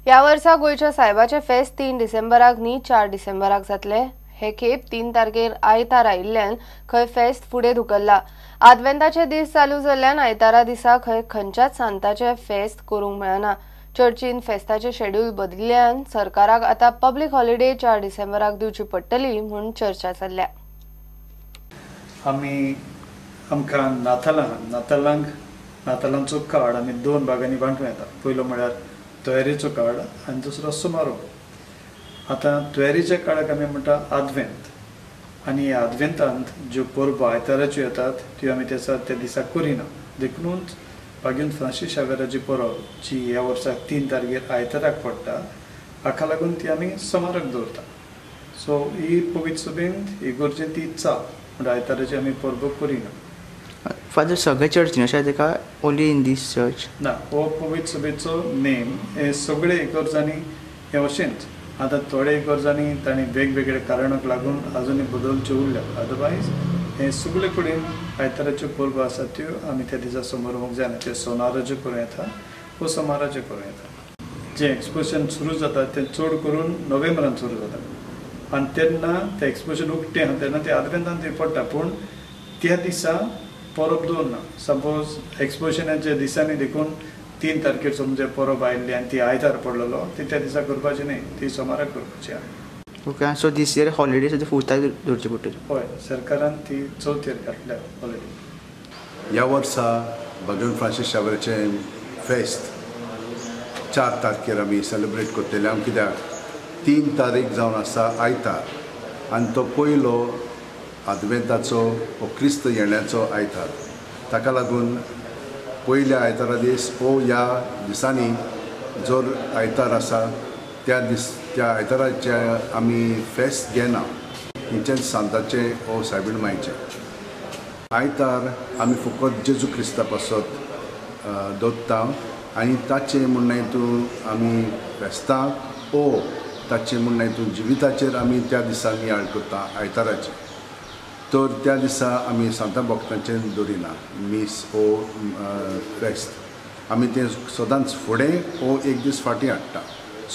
ह्या वर्सा गोंयच्या सायबाचे फेस्त 3 डिसेंबराक न्ही 4 डिसेंबराक जातले। हे खेप 3 तारखेर आयतार आयिल्ल्यान खंय फेस्त फुडें धुकल्ला। आदवेंताचे दीस चालू जाल्ल्यान आयतारा दिसा खंय खंयच्याच सांताचे फेस्त करूंक मेळना। चर्चीन फेस्ताचे शेड्यूल बदलिल्ल्यान सरकाराक आतां पब्लीक हॉलिडे 4 डिसेंबराक दिवची पडटली म्हूण चर्चा चल्ल्या। आमी आमकां नातालांक नातालांचो काळ आमी 2 भागांनी बांटूं येता। पयलो म्हळ्यार तयारेचो काळ आनी दुसरो सुमारो। आतां तयारीच्या काळाक आमी म्हणटा आदवेंत आनी ह्या आदवेंतांत ज्यो परबो आयताराच्यो येतात त्यो आमी त्या दिसा करिना। देखूनच बागेवन फ्रांसीस शावेराची परब जी ह्या वर्साक 3 तारखेर आयताराक पडटा हाका लागून ती आमी सोमाराक दवरता। सो ही पवित्र सभेंत इगोर्जेंत ती चाल म्हणल्यार आयताराची आमी परबो करिना। फादर, सगळे चर्चीन अशें जाता काय ओन्ली इन these church? ना, हो पवित्र सभेचो नेम हे सगळे इगोर्जांनी हे अशेंच। आतां थोडे इगोर्जांनी तांणी वेगवेगळे कारणाक लागून आजुनूय बदलच्यो उरल्या, अदरवायज हे सगळे कडेन आयताराच्यो परबो आसा त्यो आमी त्या दिसा समरोवंक जायना। त्यो सोनाराच्यो करूं येता वो सोमाराच्यो करूं येता। जें एक्सपोजिशन सुरू जाता तें चड करून नोव्हेंबरान सुरू जाता आनी तेन्ना तें एक्सपोजिशन उक्तें आसा तेन्ना तें आदवेंतान थंय पडटा, पूण त्या दिसा परब दवरना। सपोज एक्सपोजिशनाच्या दिसांनी देखून 3 तारखेर समजा परब आयिल्ली आनी ती आयतार पडलेलो, ती त्या दिसा करपाची न्ही, ती सोमाराक करपाची आहा। Okay, so this year holiday सुद्दां फुडताक दवरची पडटली? हय, सरकारान ती चवथेर घातल्या हॉलिडे। ह्या वर्सा बागेवन फ्रांसीस शावेराचें फेस्त 4 तारखेर आमी सेलिब्रेट करतले। आमी कित्याक 3 तारीख जावन आसा आयतार आनी तो पयलो आदवेंताचो वो क्रिस्त येण्याचो आयतार, ताका लागून पयल्या आयतारा दीस वो ह्या दिसांनी जर आयतार आसा त्या दीस त्या आयताराचे आमी फेस्त घेना, खंयच्याच सांताचें वो सायबीण मायचें आयतार आमी फकत जेजू क्रिस्ता पासत दवरता आनी ताचें म्हणणें हितून आमी फेस्तां वो ताचें म्हणणें हितून जिविताचेर आमी त्या दिसा नियाळ करता आयताराचें। तर त्या दिसा आमी सांता भक्तांचें दवरिना मीस वो फेस्त, आमी तें सदांच फुडें वो एक दीस फाटीं हाडटा,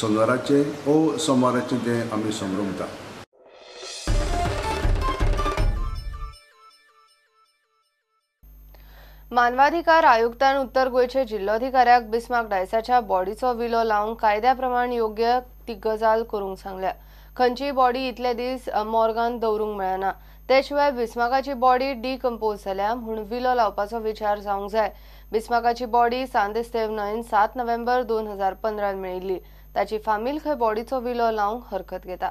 सोनाराचें वो सोमाराचें तें आमी समरमता। मानवाधिकार आयुक्तान उत्तर गोंयचे जिल्लोधिकाऱ्याक बिस्मार्क डायसाच्या बॉडीचो विलो लावंक कायद्या प्रमाण योग्य ती गजाल करूंक सांगल्या। खंयचीय बॉडी इतले दीस मोर्गान दवरूंक मेळना, ते शिवाय बिस्मार्काची बॉडी डिकंपोज जाल्या म्हूण विलो लावपाचो विचार जावंक जाय। बिस्मार्काची बॉडी सांत इस्तेव न्हंयेन 7 नोव्हेंबर 2015 मेळिल्ली। ताची फामील खंय बॉडीचो विलो लावंक हरकत घेता।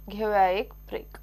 घेवया एक ब्रेक।